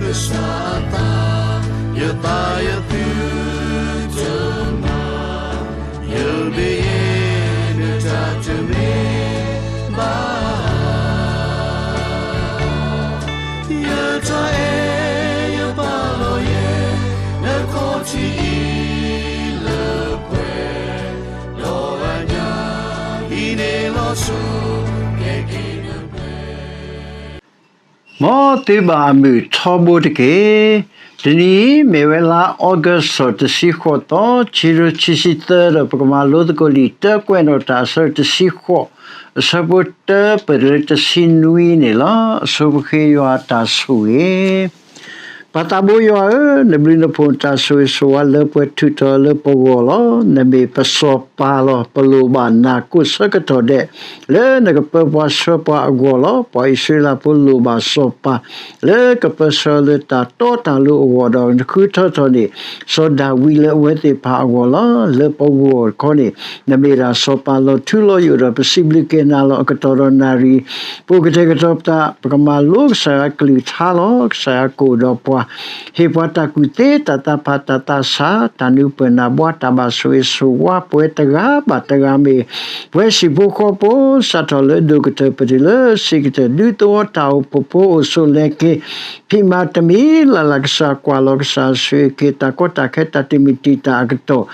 ကစၢ်အသး, ယသးယသုတမၤ, ယမ့ၢ်ယဲ နတၢ်တမ့ၢ်ဘၣ်. ယတၢ်အဲၣ်ယပာ်လီၤယဲ နခီၣ်ထံးအံၤလၢပှဲၤ, ဒီးအညၣ်အံၤန့ၣ်လီၤဆီ ကဲက့ၤနပှဲၤ မ်သုဘၣ်မုာ်ထီဘိတက့ၢ်. တနံၤအံၤ မ့ၢ်ဝဲလါ August တဆံဃိးသီ, ခံကထိခံဆံသၢ ဒီးပကမၤလိသကိးလံာ်တၢကွဲးနီၣ်တၢ်အဆၢတဆံဃိး, အဆၢဖိတၢပတုၤလၢတဆံနွံန့ၣ်လီၤ. အဆိပဃ့ယွၤအတၢ်ဆိၣ်ဂ့ၤ ပၢ်သးဘိယွၤဧၢ, နဘျုးနဖှိၣ်နတၢ်ဆိၣ်ဂ့ၤဆိၣ်ဝါ လၢပှဲၤထုးထီၣ်လၢပဂီၢ်လီၤ. နမ့ၢ်ပစီၤပၤလီၤ. ပလိၣ်ဘၣ်နၢ်ကိၣ်ဆၢကတီၢ်ဒဲး လၢနကပၢပှၤဆှၢပှၤအဂီၢ်လီၤ. ပှၤအံၣ်စရ့လးဖိလိၣ်ဘၣ်စီၤပၤ လၢကပၢဆှၢလၢတၢ်တီတၢ်လိၤအဂီၢ်ဒီး နဃုထၢထီၣ်န့ၢ် စီၤဒၤဝံးလၢအဝဲသ့ၣ်တဖၣ်အဂီၢ်လီၤ. လၢပဂီၢ်တခီန့ၣ် နမ့ၢ်ဒၣ်စီၤပၤလီၤထူလီၤယိာ်ဒီး ပစံးဘျုးက့ၤနၤလီၤ. အကတီၢ်ဒီးနၣ်ရံၣ် ပအိၣ်ကတဲာ်ကတီၤပသး ပကမၤလိကစၢ်ယွၤအကလုၢ်ကထါလီၤ. ကစၢ်ယွၤကအိၣ်ဒီးပှၤ, ဟ့ၣ်ပှၤတၢ်ကူၣ်သ့, တၢ်သးဖး, တၢ်သးဆး, တၢ်နၢ်ပၢၢ်နၢ်ဘှါ, တၢ်ဘၣ်ဆိၣ်ဂ့ၤဆိၣ်ဝါ ပှၤတဂၤဘၣ်တဂၤမ့ၢ် ပှၤဟံၣ်ဖိဃီဖိ စးထီၣ်လၢဒိၣ်ကတၢၢ်ပတုၤလၢဆံးကတၢၢ်, ဒူသဝီတၢ်အိၣ်ဖှိၣ်ဖိအိၣ်ဆူၣ်လဲၤက့ၤ, ဖံးမၤတမံၤလၢ်လၢ်, ကစၢ်ကွၢ်လီၤ, ကစၢ်ဆိၣ်ဂ့ၤက့ၤ တၢ်ကီတၢ်ခဲ တၢ်တမံၤတံာ်တာ်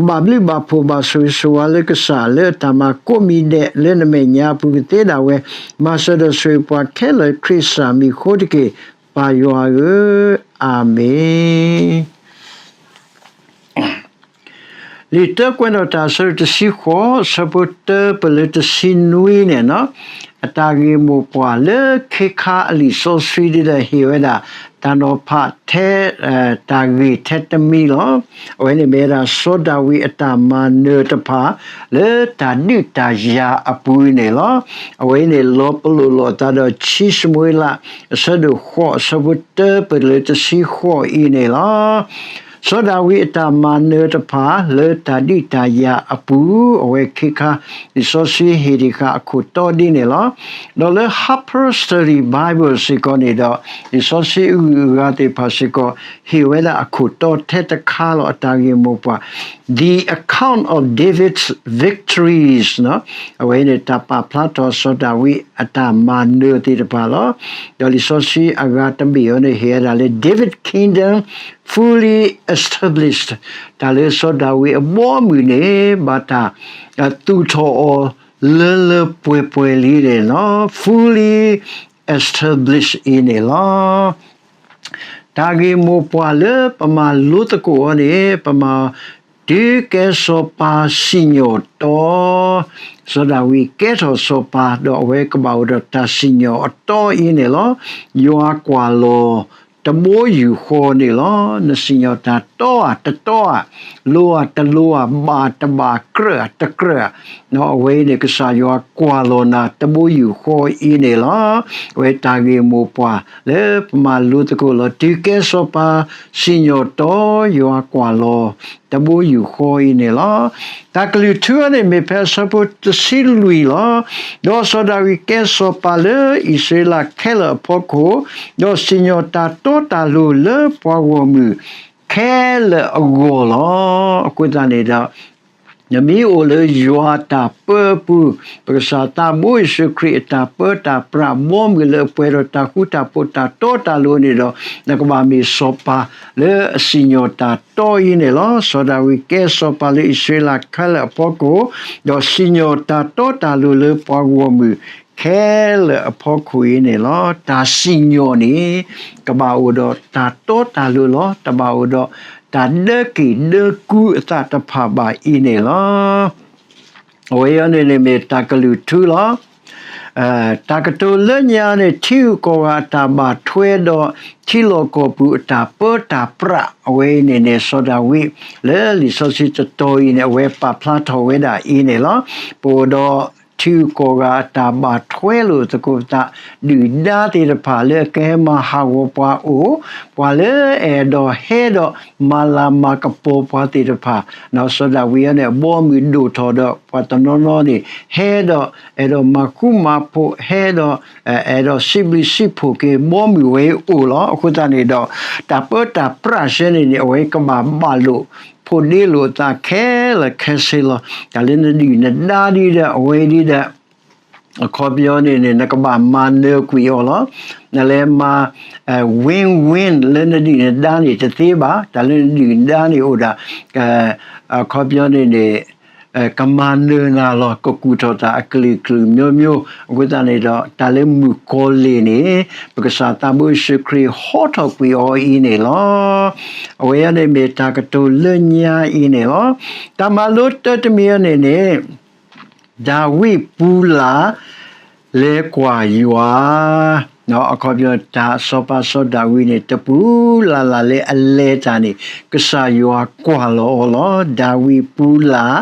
အကတီၢ် ဘၣ်ဘျုးဘၣ်ဖှိၣ်ဘၣ်ဆိၣ်ဂ့ၤဆိၣ်ဝါလၢကစၢ် လၢအတၢ်မၤကိးမံၤဒဲး လၢနမဲာ်ညါအပူၤကသ့ဒၣ်ဝဲ, မၤစၢၤဒီးဆိၣ်ဂ့ၤပှၤခဲလၢာ် ခရံာ်ကစၢ်မံၤအဃိတက့ၢ်. ပၢ်ယွၤဧၢ, အၤမ့ၣ်. လံာ်တၢကွဲးနီၣ်တၢ်အဆၢတဆံဃိး အဆၢဖိတၢပတုၤလၢတဆံနွံန့ၣ်, အတၢ်ဂ့ၢ်မိၢ်ပှၢ်လၢခ့ခါအလံာ်စီဆှံဒ်ဒီး ဟ့ၣ်ဝဲဒၣ် တၢ်နီၤဖးထဲ တၢ်ဂ့ၢ်ထဲတမံၤလီၤ. အဝဲန့ၣ်မ့ၢ်ဝဲဒၣ် စီၤဒၤဝံးအတၢ်မၤနၢၤတဖၣ် လၢတၢ်ဒုးတၢ်ယၤအပူၤန့ၣ်လီၤ. အဝဲအံၤန့ၣ် လီၤပလိာ်လိာ်အသးဒီး ခံၡမူၤအ့လး အဆၢဒိၣ်ဃိး အဆၢဖိတၢပတုၤလၢတဆံဃိးအံၤန့ၣ်လီၤ. စီၤဒၤဝံးအတၢ်မၤနၢၤတဖၣ် လၢတၢ်ဒုးတၢ်ယၤအပူၤ အဝဲခ့ခါ လံာ်စီဆှံဟ့ၣ်တ့ၢ်ဃာ်အခိၣ်တီဒ်န့ၣ်လီၤ. ဒီးလၢ Harper's Study Bible စ့ၢ်ကီးန့ၣ်ဒီး လံာ်စီဆှံအဂုၤအဂၤသ့ၣ်တဖၣ်စ့ၢ်ကီး ဟ့ၣ်ဝဲဒၣ်အခိၣ်တီထဲတခါလီၤ. အတၢ်ဂ့ၢ်မိၢ်ပှၢ် The Account of David's Victories အဝဲန့ၣ် တၢ်ပာ်ဖျါထီၣ်စီၤဒၤဝံးအတၢ်မၤနၢၤသ့ၣ်တဖၣ်လီၤ. ဒီးလံာ်စီဆှံအဂၤတဘ့ၣ်အံၤန့ၣ် ဟ့ၣ်ဝဲဒၣ်လၢ David Kingdom Fully Established တၢ်လၢစီၤဒၤဝံးအဘီအမုၢ်န့ၣ် ဘၣ်တၢ်သူၣ်ထီၣ်အီၤလၢလၢပှဲၤပှဲၤလံန့ၣ်လီၤ. Fully established အံၤန့ၣ်လီၤ. တၢ်ဂ့ၢ်မိၢ်ပှၢ်လၢပမၤလိသကိးအီၤန့ၣ် ပမၤ တုၤကဲစီၤပၤစံၣ်ညီၣ်တီ, စီၤဒၤဝံးကဲထီၣ်စီၤပၤ ဒီးအဝဲကဘၣ်အိၣ်ဒီးတၢ်စံၣ်ညီၣ်အတီအံၤန့ၣ်လီၤ. ယွၤကွၢ်လီၤတဘိယူၢ်ဃီန့ၣ်လီၤ. နစံၣ်ညီၣ်တၢ်တီဧါတတီဧါ, လိဧါတလိဧါ, ဘၣ်တဘၣ်, ကြၢးဧါတကြၢးဧါ, အဝဲအံၤန့ၣ် ကစၢ်ယွၤကွၢ်လီၤနၤတဘိယူၢ်ဃီအံၤန့ၣ်လီၤ. အဝဲတၢ်ဂ့ၢ်မိၢ်ပှၢ်လၢပမၤလိသကိးလီၤ. တုၤကဲစီၤပၤစံၣ်ညီၣ်တီ ယွၤကွၢ်လီၤ တဘိယူၢ်ဃီအံၤန့ၣ်လီၤ. တၢ်ကလုၢ်ထူအံၤန့ၣ် မ့ၢ်ဖဲအဆၢဖိတဆံလွံၢ်လီၤ. ဒီးစီၤဒၤဝံးကဲစီၤပၤလၢအံၣ်စရ့လးခဲလၢာ်အဖီခိၣ်, ဒီးစံၣ်ညီၣ်တၢ်တီတၢ်လိၤလၢပှၤဂီၢ်မုၢ်ခဲလၢာ်အဂီၢ်လီၤ. အဃိသတးန့ၣ်ဒီး နမ့ၢ်အိၣ်လၢယွၤအတၢ်ပၢအပူၤ, ပကစၢ်သးဘိယ့ၣ်ၡူးခရံာ်အတၢ်ပၢတၢ်ပြးဘီမုၢ်လၢအပှဲၤဒီးတၢ်ဃူတၢ်ဖိးတၢ်တီတၢ်လိၤန့ၣ်ဒီး နကဘၣ်မ့ၢ်စီၤပၤလၢအစံၣ်ညီၣ်တၢ်တီအံၤန့ၣ်လီၤ. စီၤဒၤဝံးကဲစီၤပၤလၢအံၣ်စရ့လးခဲလၢာ်အဖီခိၣ်, ဒီးစံၣ်ညီၣ်တၢ်တီတၢ်လိၤလၢပှၤဂီၢ်မုၢ်ခဲလၢာ်အဖီခိၣ်အံၤန့ၣ်လီၤ. တၢ်စံၣ်ညီၣ်န့ၣ် ကဘၣ်အိၣ်ဒီးတၢ်တီတၢ်လိၤလီၤ. တဘၣ်အိၣ်ဒီးတၢ်ဒၢက့ၣ်ဒၢကူအသးတဖၣ်ဘၣ်အံၤန့ၣ်လီၤ. အဝဲအံၤန့ၣ်န့ၣ်မ့ၢ်တၢ်ကလုၢ်ထူလီၤ. တၢ်ကတိၤလၢညါန့ၣ် ထံဂုၤကီၢ်ဂၤအတၢ်ဘၣ်ထွဲဒီးထံလီၢ်ကီၢ်ပူၤအတၢ်ပၢတၢ်ပြး အဝဲအံၤန့ၣ်န့ၣ် စီၤဒၤဝံး လၢလံာ်စီဆှံတတီၤအံၤန့ၣ် အဝဲပာ်ဖျါထီၣ်ဝဲဒၣ်အံၤန့ၣ်လီၤ. ပအိၣ်ဒီး ထံဂုၤကီၢ်ဂၤအတၢ်ဘၣ်ထွဲလိာ်သကိးပသး ဒုၣ်ဒါသ့ၣ်တဖၣ်လၢအကဟဲမၤဟးဂီၤပှၤအိၣ်, ပှၤလၢအအဲၣ်ဒိးဟဲဒီးမၤလၤမၤကပီၤပှၤသ့ၣ်တဖၣ်, စီၤဒၤဝံးအံၤန့ၣ် ဘီမုၢ်ဒိၣ်ထီၣ်ဒီး ပှၤတနီၤနီၤန့ၣ် ဟဲဒီး အဲၣ်ဒိးမၤဃူမၤဖိး ဟဲဒီး အဲၣ်ဒိးစံးဘျုးစံးဖှိၣ်က့ၤဘီမုၢ်ဝဲအံၤအိၣ်လီၤ. အဃိသတးန့ၣ်ဒီး တၢ်ပၢတၢ်ပြးဆၢန့ၣ်န့ၣ် အဝဲကဘၣ်ဘၣ်လိာ် ဖိးဒ့လိာ်အသးခဲလၢာ်ခဲဆ့လီၤ. တၢ်လၢနဒုၣ်နဒါဒ်ဒီး အဝဲဒ်ဒီး အခီပညီန့ၣ်န့ၣ် နကဘၣ်မၤနၢၤကွံာ်အီၤလီၤ. နလဲၤမၤ win win လၢနဒုၣ်နဒါန့ၣ်တသ့ဘၣ်. တၢ်လၢနဒုၣ်နဒါန့ၣ်အိၣ်ဒၣ် အခီပညီန့ၣ်န့ၣ် ကမၤနၢၤနၤလီၤ. ကကူၣ်ထီၣ်တၢ်အကလုာ်ကလုာ်မျိုးမျိုး. အဃိသတးန့ၣ်ဒီး တၢ်လၢမုၣ်ကီၤလံၢ်န့ၣ် ပကစၢ်သးဘိယ့ၣ်ၡူးခရံာ်ဟီထီၣ်ကွံာ်အီၤအံၤန့ၣ်လီၤ. အဝဲအံၤန့ၣ်မ့ၢ်တၢ်ကတိၤလၢညါအံၤန့ၣ်လီၤ. တၢ်မၤလိတၢတမံၤအံၤန့ၣ်န့ၣ် ဒၤဝံးပူၤလၢ် လဲၤကွၢ်ယွၤ, အခီပညီ တၢ်စီၤပၤစီၤဒၤဝံးန့ၣ် တပူၤလၢ်လၢ်လၢအလဲၤတၢ်န့ၣ် ကစၢ်ယွၤကွၢ်လီၤအီၤလီၤ. ဒၤဝံးပူၤလၢ်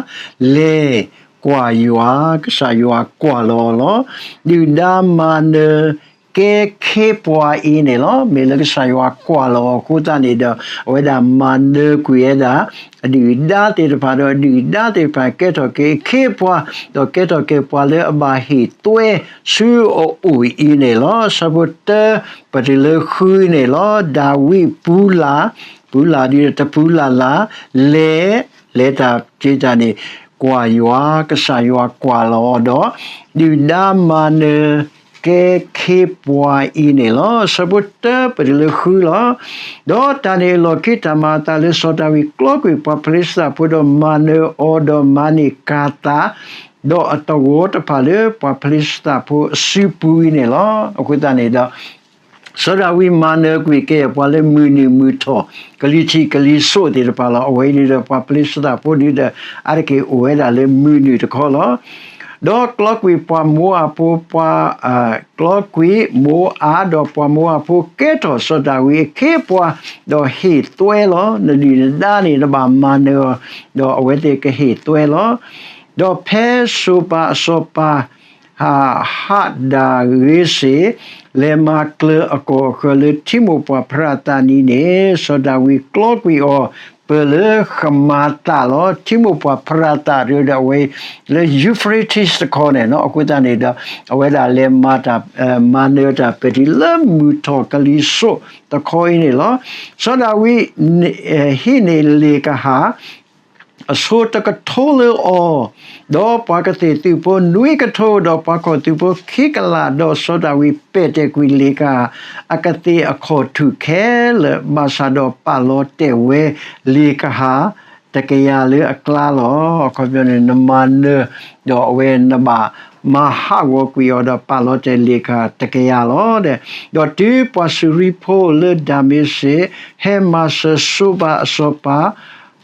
လဲၤကွၢ်ယွၤ, ကစၢ်ယွၤကွၢ်လီၤအီၤလီၤ. ဒုၣ်ဒါမၤနၢၤ ကဲခ့ပှၤအံၤန့ၣ်လီၤ. မ့ၢ်လၢကစၢ်ယွၤကွၢ်လီၤအီၤအဃိသတးန့ၣ်ဒီး အဝဲဒၣ်မၤနၢၤကွံာ်ဝဲဒၣ် အဒုၣ်အဒါသ့ၣ်တဖၣ်ဒီး အဒုၣ်အဒါသ့ၣ်တဖၣ်ကဲထီၣ်က့ၤအခ့အပှၤ, ဒီးကဲထီၣ်က့ၤပှၤလၢအဘၣ်ဟ့ၣ်သွဲဆူအအိၣ်အံၤန့ၣ်လီၤ. ဆၢဖိတၢ ပတုၤလၢဃုန့ၣ်လီၤ. ဒၤဝံးပူၤလၢ်, ပူၤလၢ်ဒ်တပူၤလၢ်လၢ် လဲၤ, လဲၤတၢ်က့ၤတၢ်န့ၣ် ကွၢ်ယွၤ, ကစၢ်ယွၤကွၢ်လီၤအီၤဒီး ဒုၣ်ဒါမၤနၢၤ ကဲခ့ပှၤအံၤန့ၣ်လီၤ. ဆၢဖိတၢ ပတုၤလၢဃုလီၤ. ဒီးတၢ်န့ၣ်အလီၢ်ခံ တၢ်မၤအသးလၢစီၤဒၤဝံးကျီကွံာ်ပှၤဖလ့ၡသးဖိဒီးမၤနၢၤအီၤဒီးမၤန့ၢ်ကၤသး ဒီးအသဝီတဖၣ်လၢပှၤဖလ့ၡသးဖိအစုပူၤအံၤန့ၣ်လီၤ. အဃိသတးန့ၣ်ဒီး စီၤဒၤဝံးမၤနၢၤကွံာ်က့ၤပှၤလၢမုၢ်နုာ်မုၢ်ထီၣ် ကလံၤထံးကလံၤစိးသ့ၣ်တဖၣ်လီၤ. အဝဲအံၤန့ၣ်ဒီးပှၤဖလ့ၡသးဖိဒ်ဒီး အါတက့ၢ်အိၣ်ဝဲဒၣ်လၢမုၢ်နုာ်တခီလီၤ. ဒီးကျီကွံာ်ပှၤမိအၤဖိ ပှၤ ကျီကွံာ်မိအၤဖိကဲထီၣ်စီၤဒၤဝံးအခ့အပှၤ ဒီးဟ့ၣ်သွဲလီၤ. နဒုၣ်နဒါန့ၣ် နဘၣ်မၤနၢၤအီၤ ဒီးအဝဲသ့ၣ်ကဟ့ၣ်သွဲလီၤ. ဒီးဖဲစီၤပၤအစီၤပၤ ဟးဟးဒၣ်ဂ့ၤစ့ၢ် လဲၤမၤကျၢၤအကီၢ်အဃၢၤလၢထံမိၢ်ပှၢ်ဖရၤသးနံၤန့ၣ် စီၤဒၤဝံးကျီကွံာ်အီၤ ပၢၢ်လၢဃမၤသးလီၤ. ထံမိၢ်ပှၢ်ဖရၤသးဒ်ဒီးအဝဲ လၢ Euphrates တခီန့ၣ် အဃိသတးန့ၣ်ဒီး အဝဲဒၣ်လဲၤမၤတၢ် မၤနၢၤတၢ်ပဲာ်ထံလၢမုၢ်ထီၣ်ကလံၤစိးတခီအံၤန့ၣ်လီၤ. စီၤဒၤဝံး ဟံးန့ၢ်လ့ၣ်ကဟၣ် အဆိတကထိလၢအီၤ, ဒီးပှၤကသ့ၣ်သုးဖိနွံကထိ ဒီးပှၤခီၣ်သုးဖိခံကလး, ဒီးစီၤဒၤဝံးပဲာ်တဲာ်ကွံာ်လ့ၣ်ကဟၣ် အကသ့ၣ်အခီၣ်ထူၣ်ခဲလၢာ်, ဘၣ်ဆၣ်ဒီးပာ်လီၤတဲာ်ဝဲလ့ၣ်ကဟၣ်တကယၤလၢအကျါလီၤ. အခီပညီန့ၣ် နမၤနၢၤ ဒီးအဝဲနဘၣ်မၤဟးဂီၤကွံာ်အီၤဒီးပာ်လီၤတဲာ်လ့ၣ်ကဟၣ်တကယၤလီၤ. ဒီးတုၤပှၤစူၤရံဖိလၢဒၤမ့းစ့း ဟဲမၤစၢၤစီၤပၤအစီၤပၤ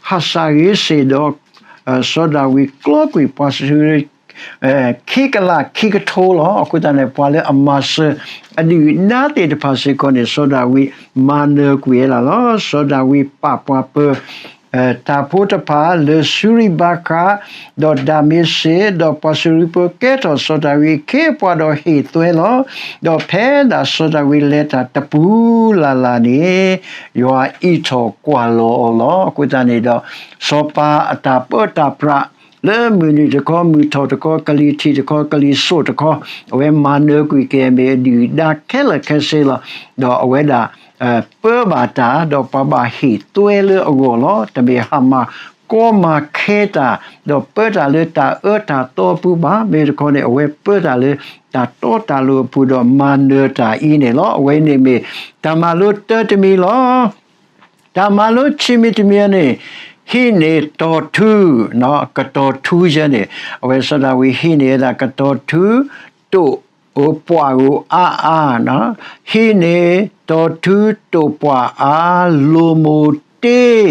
ဟးစးဂ့ၤစ့ၢ်ဒီး စီၤဒၤဝံးကျီကွံာ်ပှၤစူၤရံ ခံကလးခံကထိလီၤ. အဃိသတးန့ၣ် ပှၤလၢအမၤစၢၤအဒုၣ်အဒါသ့ၣ်တဖၣ်စ့ၢ်ကီးန့ၣ် စီၤဒၤဝံးမၤနၢၤကွံာ်ဝဲဒၣ်လီၤ. စီၤဒၤဝံးပာ်ပှၤပၢၤ တၢ်ဖိတဖၣ်လၢစူၤရံဘါဃး ဒီးဒၤမ့းစ့း, ဒီးပှၤစူၤရံဖိကဲထီၣ်စီၤဒၤဝံးအခ့အပှၤဒီးဟ့ၣ်သွဲလီၤ. ဒီးဖဲဒၣ်စီၤဒၤဝံးလဲၤတၢ်တပူၤလၢ်လၢ်န့ၣ် ယွၤအံးထီၣ်ကွၢ်လီၤအီၤလီၤ. အဃိသတးန့ၣ်ဒီး စီၤပၤအတၢ်ပၢတၢ်ပြး လၢမုၢ်နုာ်တခီ မုၢ်ထီၣ်တခီ ကလံၤထံးတခီ ကလံၤစိးတခီ, အဝဲမၤနၢၤကွံာ်က့ၤမ့ၢ်အဒုၣ်အဒါခဲလၢာ်ခဲဆ့လီၤ. ဒီးအဝဲဒၣ် ပၢဘၣ်တၢ် ဒီးပှၤဘၣ်ဟ့ၣ်သွဲလၢအဂီၢ်လီၤ. တမ့ၢ်ဟးမၤကီမၤခဲတၢ် ဒီးပၢတၢ်လၢတၢ်အၢတၢ်သီအပူၤဘၣ်. မ့ၢ်တခီန့ၣ် အဝဲပၢတၢ်လၢတၢ်တီတၢ်လိၤအပူၤဒီးမၤနၢၤတၢ်အံၤန့ၣ်လီၤ. အဝဲန့ၣ်မ့ၢ်တၢ်မၤလိတၢတမံၤလီၤ. တၢ်မၤလိခံမံၤတမံၤန့ၣ် ဟံးန့ၢ်တီၤထူ, ကတီၤထူယဲန့ၣ် အဝဲစီၤဒၤဝံးဟံးန့ၢ်ဝဲဒၣ်ကတီၤထူ တိာ်ပှၢ်ဧိၤအါအါ, ဟံးန့ၢ်တီၤထူတိာ်ပှၢ်အါ လိၣ်မိၢ်တ့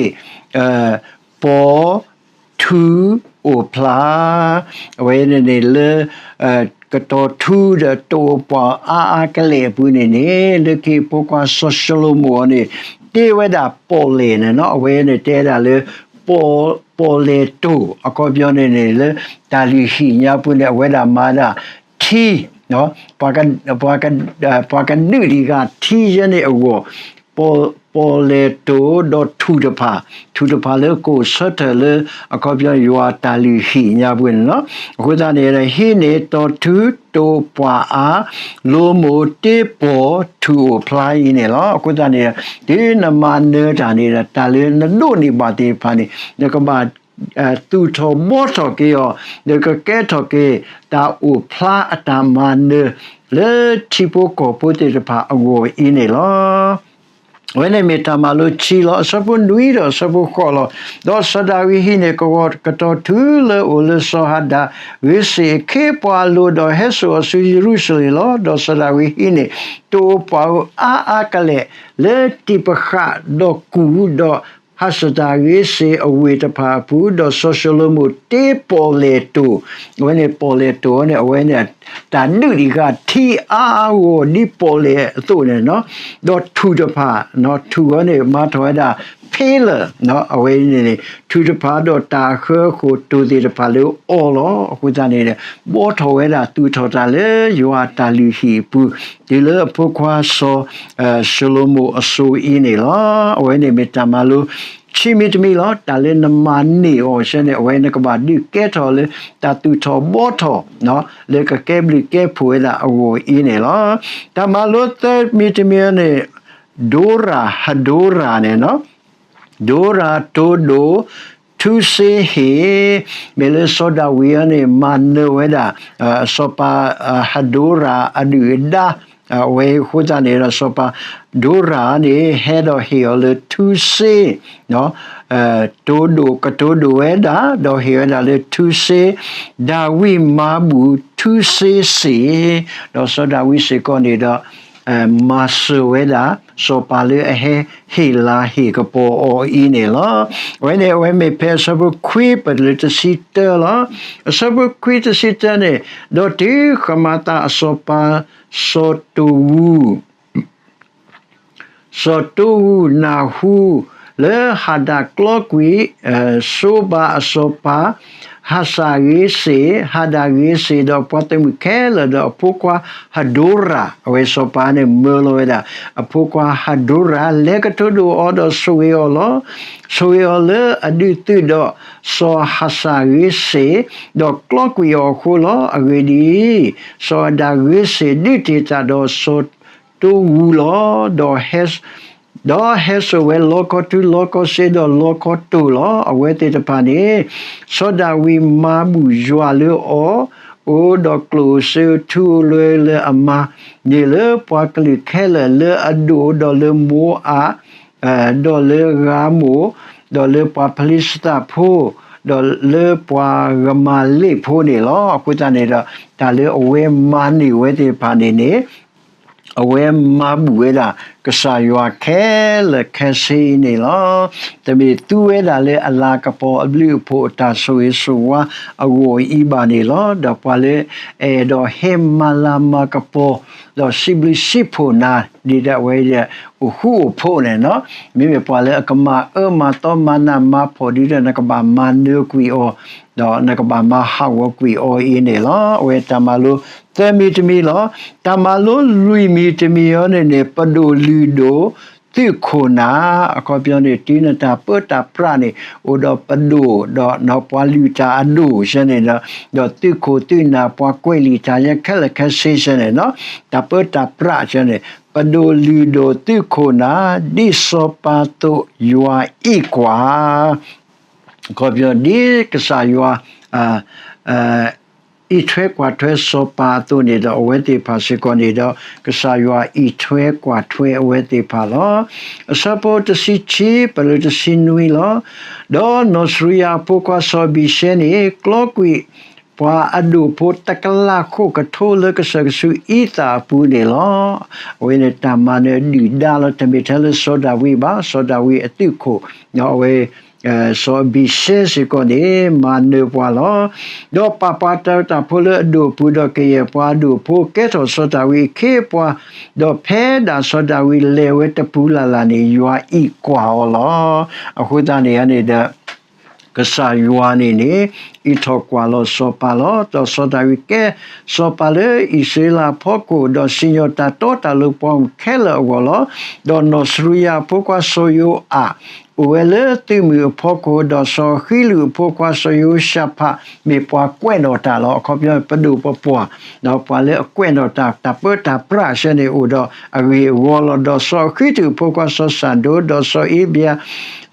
ပီၤထူအိၣ်ဖျါ, အဝဲန့ၣ်န့ၣ်လၢ ကတီၤထူဒီးတိာ်ပှၢ်အါအါကလဲာ်အပူၤန့ၣ်န့ၣ် လၢခံဖိခွါစီၤၡလိၤမိၣ်အီၤန့ၣ် တ့ဝဲဒၣ်ပီၣ်လဲၣ်န့ၣ်လီၤ. အဝဲန့ၣ်တဲဒၣ်လၢ ပီၣ်လဲၣ်တိၣ် အခီပညီန့ၣ်န့ၣ် လၢတၢ်လုၢ်ဟံၣ်ညါပူၤန့ၣ် အဝဲဒၣ်မၤဒၣ်ထံ ပှၤကဒုးတံၢ်ဃာ်ထံယဲန့ၣ်အဂီၢ်, ပီၣ်လဲၣ်တိၣ်ဒီးထူၣ်တဖၣ်, ထူၣ်တဖၣ်လၢကအိၣ်ဆၢထၢၣ်လၢ အခီပညီယွၤတၢ်လုၢ်ဟံၣ်ညါပူၤန့ၣ်လီၤ. အဃိသတးန့ၣ် ဟံးန့ၢ်တီၢ်ထူ တိၣ်ပှၢ်အါ, လိမိၢ်တ့ပီၣ်ထူၣ်အိၣ်ဖျါအံၤန့ၣ်လီၤ. အဃိသတးန့ၣ် တုၤနမၤနၢၤတၢ်န့ၣ်ဒီး တၢ်လၢနဒိးန့ၢ်ဘၣ်သ့ၣ်တဖၣ်န့ၣ် နကဘၣ် သူၣ်ထီၣ်ဘှီထီၣ်က့ၤအီၤ, ဒီးကကဲထီၣ်က့ၤ တၢ်အိၣ်ဖျါအတၢ်မၤနၢၤ လၢထံဖိကီၢ်ဖိသ့ၣ်တဖၣ်အဂီၢ်အံၤန့ၣ်လီၤ. အဝဲန့ၣ်မ့ၢ်တၢ်မၤလိခံလီၤ. အဆၢဖိနွံဒီးအဆၢဖိဃိးလီၤ. ဒီးစီၤဒၤဝံးဟံးန့ၢ်ကဝီၤကတီၤထူလၢအိၣ်လၢစီၤဟဒၤဂ့ၤစ့ၣ် အခ့အပှၤအလိၤ ဒီးဟဲစိာ်အီၤဆူယရူၤၡလ့ၣ်လီၤ. ဒီးစီၤဒၤဝံးဟံးန့ၢ် တိၣ်ပှၢ်အါအါကလဲာ် လၢတံၢ်ပဃၣ်ဒီးကူၣ်, ဒီးဟးစတၤဂ့ၤစ့ၣ်အဝ့ၢ်တဖၣ်အပူၤ, ဒီးစီၤၡလိၤမိၣ်တ့ပီၣ်လဲၣ်တိၣ်, အဝဲန့ၣ်ပီၣ်လဲၣ်တိၣ်န့ၣ် အဝဲန့ၣ် တၢ်ဒုးတံၢ်ဃာ်ထံအါအါဂီၢ်ဂီၢ်ဒ်ပီၣ်လဲၣ်အသိးန့ၣ်, ဒီးထူၣ်တဖၣ်, ထူၣ်အီၤန့ၣ် မၤထီၣ်ဝဲဒၣ် pillar, အဝဲန့ၣ်န့ၣ် ထူၣ်တဖၣ်ဒီးတၢ်အဃၢအဃိၣ်တိၢ်သ့ၣ်တဖၣ်လၢအီၤလီၤ. အဃိသတးန့ၣ် ဘှီထီၣ်ဝဲဒၣ်သူၣ်ထီၣ်တၢ်လၢယွၤအတၢ်လုၢ်ဟံၣ်အပူၤ တုၤလၢအဖိခွါစီၤ ၡလိၤမိၣ်အစိၤအံၤန့ၣ်လီၤ. အဝဲန့ၣ်မ့ၢ်တၢ်မၤလိ ခံမံၤတမံၤလီၤ. တၢ်လၢနမၤန့ၢ်အီၤဆၢန့ၣ် အဝဲနကဘၣ်ဒုးကဲထီၣ်လၢ တၢ်သူၣ်ထီၣ်ဘှီထီၣ် လၢကကဲဘျုးကဲဖှိၣ်ဝဲဒၣ်အဂီၢ်အံၤန့ၣ်လီၤ. တၢ်မၤလိသၢမံၤတမံၤန့ၣ် ဒိရၣ် ဟဒိရၣ်န့ၣ် ဒိရၣ်တိၢ်ဒိၣ် ထူစ့ဟ့ၣ်, မ့ၢ်လၢစီၤဒၤဝံးအံၤန့ၣ် မၤနၢၤဝဲဒၣ် စီၤပၤ ဟဒိရၣ်အဒုၣ်အဒါ, အဝဲအဃိသတးန့ၣ်ဒီး စီၤပၤဒိရၣ်န့ၣ် ဟဲဒီးဟ့ၣ်အီၤလၢထူစ့ တိၢ်ဒိၣ်ကတိၤဒိၣ်ဝဲဒၣ် ဒီးဟ့ၣ်ဝဲဒၣ်လၢထူစ့, ဒၤဝံးမၤဘူၣ်ထူစ့စ့ၢ်, ဒီးစီၤဒၤဝံးစ့ၢ်ကီးန့ၣ်ဒီး မၤစၢၤဝဲဒၣ် စီၤပၤလၢအဟဲဟ့ၣ်လၤဟ့ၣ်ကပီၤအီၤအံၤန့ၣ်လီၤ. အဝဲန့ၣ် အဝဲမ့ၢ်ဖဲအဆၢဖိခွံပတုၤလၢတဆံတၢလီၤ. အဆၢဖိခွံတဆံတၢန့ၣ်, ဒီးတုၤဃမၤသးအစီၤပၤ စီၤတိၢ်ဝူၤ စီၤတိၢ်ဝူၤနၢ်ဟူ လၢဟဒၣ်ကျီကွံာ် စိဘၤအစီၤပၤ ဟးစၤဂ့ၤစ့ၣ်, ဟဒၣ်ဂ့ၤစ့ၣ် ဒီးပှၤသုးမုၢ်ခဲလၢာ် ဒီးအဖိခွါဟဒိရၣ်, အဝဲစီၤပၤန့ၣ်မၢလီၤဝဲဒၣ် အဖိခွါဟဒိရၣ် လဲၤကတိၤဒိၣ်အီၤဒီးဆိၣ်ဂ့ၤအီၤလီၤ. ဆိၣ်ဂ့ၤအီၤလၢအဒုးသုးဒီးစီၤဟးစၤဂ့ၤစ့ၣ်, ဒီးကျီကွံာ်အီၤအဃိလီၤ. အဂ့ၢ်ဒ်အံၤ, စီၤဟဒၣ်ဂ့ၤစ့ၣ် ဒုးတ့ၢ်တၢ်ဒီးစီၤ တိၢ်ဝူၤလီၤ. ဒီး ဒီးဟဲစိာ်ဝဲလီခီထူလီခီစ့ဒီးလီခီတိၢ်လီၤ. အဝဲသ့ၣ်တဖၣ်န့ၣ် စီၤဒၤဝံးမၤဘူၣ်ယွၤလၢအီၤ, အိၣ်ဒီးကျိၣ်စ့ထူလၢလၢအမၤ, မ့ၢ်လၢပှၤကလုာ်ခဲလၢာ်လၢအဒိၣ်, ဒီးလၢမိအး, ဒီးလၢဂါမိၢ်, ဒီးလၢပှၤဖလံၡသးဖိ, ဒီးလၢပှၤကမၤလ့းဖိန့ၣ်လီၤ. အဃိသတးန့ၣ်ဒီး တၢ်လၢအဝဲမၤန့ၢ်ဝဲသ့ၣ်တဖၣ်န့ၣ်န့ၣ် အဝဲမၤဘူၣ်ဝဲဒၣ် ကစၢ်ယွၤခဲလၢာ်ခဲဆ့အံၤန့ၣ်လီၤ. တမ့ၢ်သူဝဲဒၣ်လၢအလၤကပီၤအဘျုးအဖှိၣ်အတၢ်ဆိၣ်ဂ့ၤဆိၣ်ဝါအဂီၢ်အံၤဘၣ်န့ၣ်လီၤ. ဒီးပှၤလၢအအဲၣ်ဒိးဟဲမၤလၤမၤကပီၤ ဒီးစံးဘျုးစံးဖှိၣ်နၤ ဒ်ဒီးအဝဲဒၣ် အိၣ်ဃူအိၣ်ဖိးန့ၣ်လီၤ. မ့မ့ၢ်ပှၤလၢအကမၤအၢမၤသီမၤနးမၤဖှီၣ်ဒ်ဒီး နကဘၣ်မၤနၢၤကွံာ်အီၤ ဒီးနကဘၣ်မၤဟးဂီၤကွံာ်အီၤအံၤန့ၣ်လီၤ. အဝဲတၢ်မၤလိသၢမံၤတမံၤလီၤ. တၢ်မၤလိလွံၢ်မံၤတမံၤအံၤန့ၣ်န့ၣ် ပဒိၣ်လုၢ်ဒိၣ်သုးခိၣ်နၢ်, အခီပညီန့ၣ် တုၤနတၢ်ပၢတၢ်ပြးန့ၣ် အိၣ်ဒီးပဒိၣ် ဒီးပှၤလုၢ်တၢ်အဒိၣ်ဆၢန့ၣ်ဒီး ဒီးသုးခိၣ်သုးနၢ် ပှၤကွဲးလံာ်တၢ်ယဲခဲလၢာ်ခဲဆ့ဆၢန့ၣ်လီၤ. တၢ်ပၢတၢ်ပြးဆၢန့ၣ် ပဒိၣ်လုၢ်ဒိၣ်သုးခိၣ်နၢ် ဒ်စီၤပၤအသိးယွၤအံးကွၢ် အခီပညီ ဒ်ကစၢ်ယွၤ အံးထွဲကွၢ်ထွဲစီၤပၤအသိးန့ၣ်ဒီး အဝဲသ့ၣ်တဖၣ်စ့ၢ်ကီးန့ၣ်ဒီး ကစၢ်ယွၤအံးထွဲကွၢ်ထွဲအဝဲသ့ၣ်တဖၣ်လီၤ. အဆၢဖိတဆံခံ ပတုၤတဆံနွံလီၤ. ဒီးနီၢ်စရံယၤအဖိခွါစီၤအဘံၡဲန့ၣ် ကျီကွံာ်ပှၤအဒိၣ်ဖိတကလးဃိးကထိလၢကစၢၢ်ကဆူအံသၣ်အပူၤန့ၣ်လီၤ. အဝဲန့ၣ်တၢ်မၤနၢၤဒုၣ်ဒါလီၤ. တမ့ၢ်ထဲလၢစီၤဒၤဝံးဘၣ်, စီၤဒၤဝံးအသုးခိၣ် အဝဲ စီၤအဘံၡဲစ့ၢ်ကီးန့ၣ် မၤနၢၤပှၤလီၤ. ဒီးပာ်ပှၤတၢ်တၢ်ဖိလၢအဒိၣ်အပူၤ ဒီးကယဲၢ်ပှၤအဒိၣ်အဖိ ကဲထီၣ်စီၤဒၤဝံးအခ့အပှၤ, ဒီးဖဲဒၣ်စီၤဒၤဝံးလဲၤဝဲတပူၤလၢ်လၢ်န့ၣ် ယွၤအံးကွၢ်အီၤလီၤ. အဃိသတးန့ၣ်န့ၣ်ဒီး ကစၢ်ယွၤန့ၣ်န့ၣ် အံးထီၣ်ကွၢ်လီၤစီၤပၤလီၤ. ဒီးစီၤဒၤဝံးကဲစီၤပၤလၢအံၣ်စရ့လးအဖီခိၣ်, ဒီးစံၣ်ညီၣ်တၢ်တီတၢ်လိၤပှၤမုၣ်ခဲလၢာ်အဂီၢ်လီၤ. ဒီးနီၢ်စရူယၤအဖိခွါစီၤယိၤအး အိၣ်ဝဲလၢသုးမုၢ်အဖီခိၣ်, ဒီးစီၤဃံလုၢ်အဖိခွါစီၤယဟိၤၡဖး မ့ၢ်ပှၤကွဲးနီၣ်တၢ်လီၤ. အခီပညီ ပဒိၣ်ပပှၢ် ဒီးပှၤလၢအကွဲးနီၣ်တၢ် တၢ်ပၢတၢ်ပြးအဆၢန့ၣ် အိၣ်ဒီးအဂ့ၢ်အဂီၢ်လီၤ. ဒီးစီၤဃံတုၣ်အဖိခွါစီၤစၤဒိၣ်, ဒီးစီၤအ့ဘ့ယၤ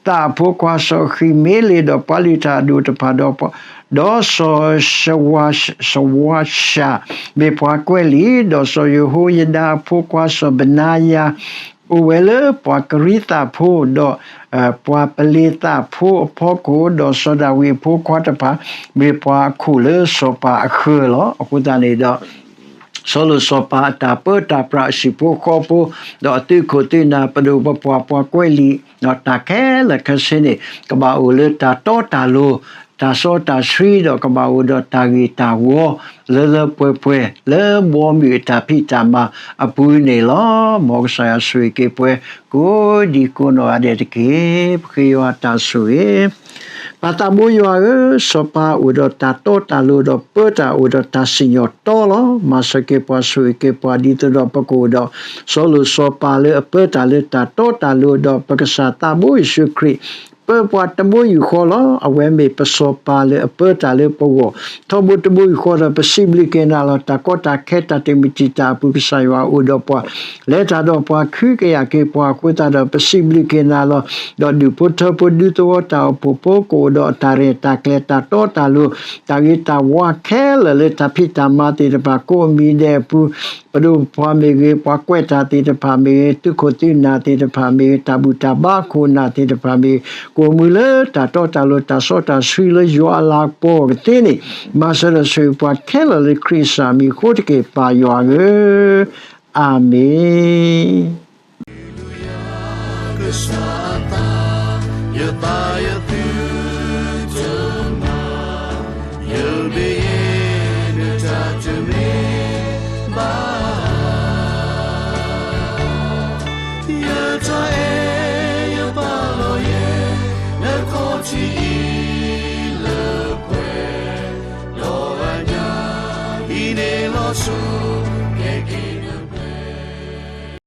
သးအဖိခွါစီၤဃံမ့လ့း, ဒီးပှၤလုၢ်တၢ်အဒိၣ်တဖၣ်, ဒီး ဒီးစီၤၡဝါၡၡး မ့ၢ်ပှၤကွဲးလံာ်, ဒီးစီၤယဟိယဒၤအဖိခွါစီၤဘနါယၤ အိၣ်ဝဲလၢပှၤကရံသးဖိ, ဒီး ပှၤပလ့းသးဖိအဖီခိၣ်, ဒီးစီၤဒၤဝံးအဖိခွါတဖၣ် မ့ၢ်ပှၤအခိၣ်လၢစီၤပၤအဃၢၤလီၤ. အဃိသတးန့ၣ်ဒီး စီၤလိာ်စီၤပၤအတၢ်ပၢတၢ်ပြးအဟံၣ်ဖိဃီဖိ, ဒီးအသုးခိၣ်သုးနၢ် ပဒိၣ်ပပှၢ် ပှၤကွဲးလံာ်, ဒီးတၢ်ခဲလၢာ်ခဲဆ့န့ၣ် ကဘၣ်အိၣ်လၢတၢ်တီတၢ်လိၤ, တၢ်စီတၢ်ဆှံ, ဒီးကဘၣ်အိၣ်ဒီးတၢ်ဂ့ၢ်တၢ်ဝီ လၢလၢပှဲၤပှဲၤ လၢဘီမုၢ်အတၢ်ဖံးတၢ်မၤအပူၤန့ၣ်လီၤ. မ်ကစၢ်ယွၤဆိၣ်ဂ့ၤက့ၤပှၤ ကိးဒံကိးနီၢ်ဂၤဒဲးတက့ၢ်. ပဃ့ယွၤတၢ်ဆိၣ်ဂ့ၤ ပၢ်သးဘိယွၤဧၢ, စီၤပၤအိၣ်ဒီးတၢ်တီတၢ်လိၤ, ဒီးပၢတၢ်အိၣ်ဒီးတၢ်စံၣ်ညီၣ်တီလီၤ. မၤစၢၤက့ၤပှၤ ဆိၣ်ဂ့ၤက့ၤပှၤ ဒ်သိးဒီးပကအိၣ်ဒီး စီၤလိာ်စီၤပၤလၢအပၢတၢ်လၢတၢ်တီတၢ်လိၤ, ဒီးပကစၢ်သးဘိယ့ၣ်ၡူးခရံာ် ပၢပှၤတဘိယူၢ်ဃီလီၤ. အဝဲမ့ၢ်ပစီၤပၤလၢအပၢတၢ်လၢပဂီၢ် ထီဘိတဘိယူၢ်ဃီဒီး ပစံးဘျုးက့ၤနၤလီၤ. တၢ်ကီတၢ်ခဲ တၢ်တမုာ်တံာ်တာ်အပူၤ ကစၢ်ယွၤအိၣ်ဒီးပှၤ, လဲၤတၢ်ဒီးပှၤ ခုကယာ်က့ၤပှၤအဃိသတးဒီး ပစံးဘျုးက့ၤနၤလီၤ. ဒီးဒူၣ်ဖိထၢဖိ ဒူသဝီတၢ်အိၣ်ဖှိၣ်ဖိ ကအိၣ်ဒီးတၢ်ရဲၣ်တၢ်ကျဲၤ တၢ်တီတၢ်လိၤ တၢ်ဂ့ၤတၢ်ဝါခဲလၢာ် လၢတၢ်ဖံးတၢ်မၤသ့ၣ်တဖၣ် ကိးမံၤဒဲးအပူၤ ပဒိၣ်ပပှၢ်မ့ၢ်ဂ့ၤ, ပှၤကွဲးတၢ်သ့ၣ်တဖၣ်မ့ၢ်ဂ့ၤ, သုးခိၣ်သုးနၢ်သ့ၣ်တဖၣ်မ့ၢ်ဂ့ၤ, တၢ်ဘူၣ်တၢ်ဘါခိၣ်နၢ်သ့ၣ်တဖၣ်မ့ၢ်ဂ့ၤ, ကအိၣ်မူလၢတၢ်တီတၢ်လိၤ တၢ်စီတၢ်ဆှံလၢယွၤအလၤကပီၤအကသ့န့ၣ်, မၤစၢၤဒီးဆိၣ်ဂ့ၤပှၤခဲလၢာ်လၢခရံာ်အမံၤအဃိတက့ၢ် ပၢ်ယွၤဧၢ, အၤမ့ၣ်.